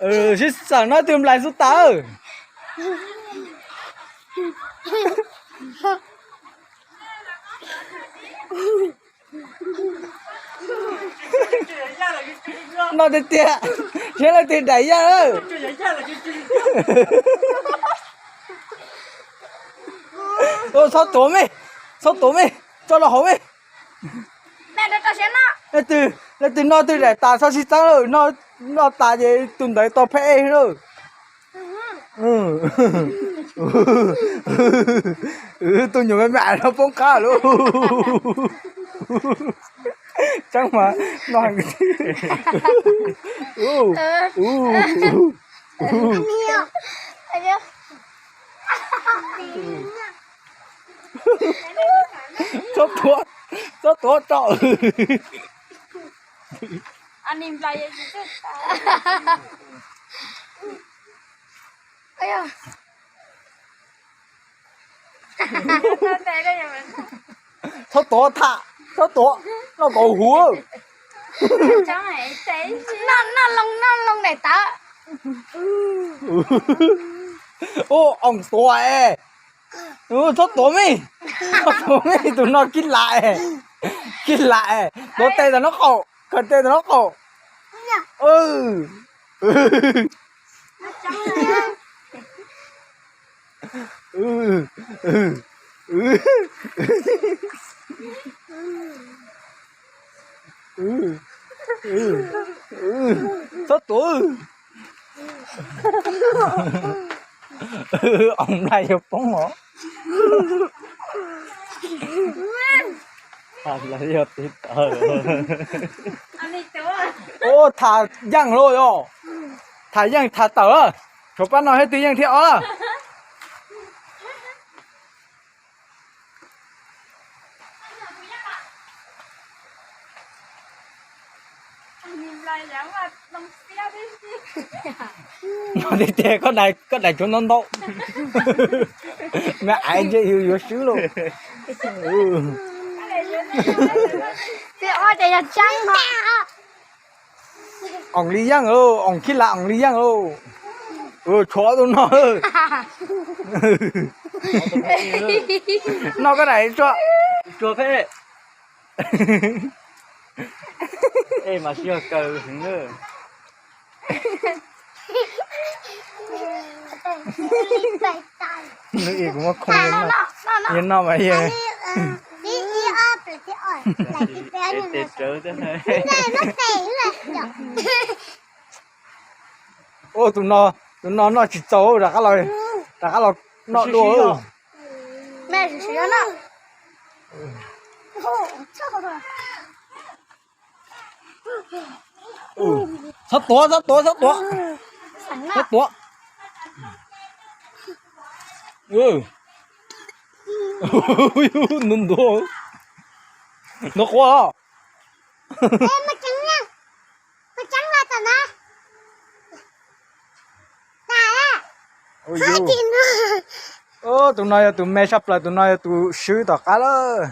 Sib xeem no twg nplais xub tas. No tiag tiag, saib leej twg daim yaj lawm. Txhob tuav me, txhob tuav me, tso los hauv me. Leej twg, leej twg noj twg daim tas txhob sib txeeb lawm, noj tas ces tus ntawd tau pheb ej lawm. Tus nyuam me me no poob qab lawm. Tseeb mas no. Txhob tuav, txhob tuav tso. Txhob tuav tham, txhob tuav, noj kaus huv. Noj loo, noj loo daim tawv. Ub, oos tuav es. Txhob tuav me, txhob tuav me, tus no kib lam es, kib lam es, tuav tes tom no qaum, khaws tes tom no qaum. Txhob tuav. Oos nplai yuav poob os. Ub, tham yeej lauj yog. Tham yeej tham tawm lawm. Tshuav pab no thiab twg yeej thiab os lawm. No tiag tiag, koj daim, koj daim tshuav ntau ntau. Me aiv ntshe yus yuav swb lauj. Oos li yeej, oos khib lam oos li yeej lauj. Tshuav tus no. No koj daim tsua. Ej, mas sib yog kaw heev na. Kuv muab khooj, yog no mas yog. Tus no, tus no noj tsis txaus, rov qab los, rov qab los noj dua. Txhob tuav, txhob tuav, txhob tuav. Txhob tuav. Ntuav ntuav, ntuav quav os. Tus no yog tus me tshaj plaws, tus no yog tus swb tom qab lawm.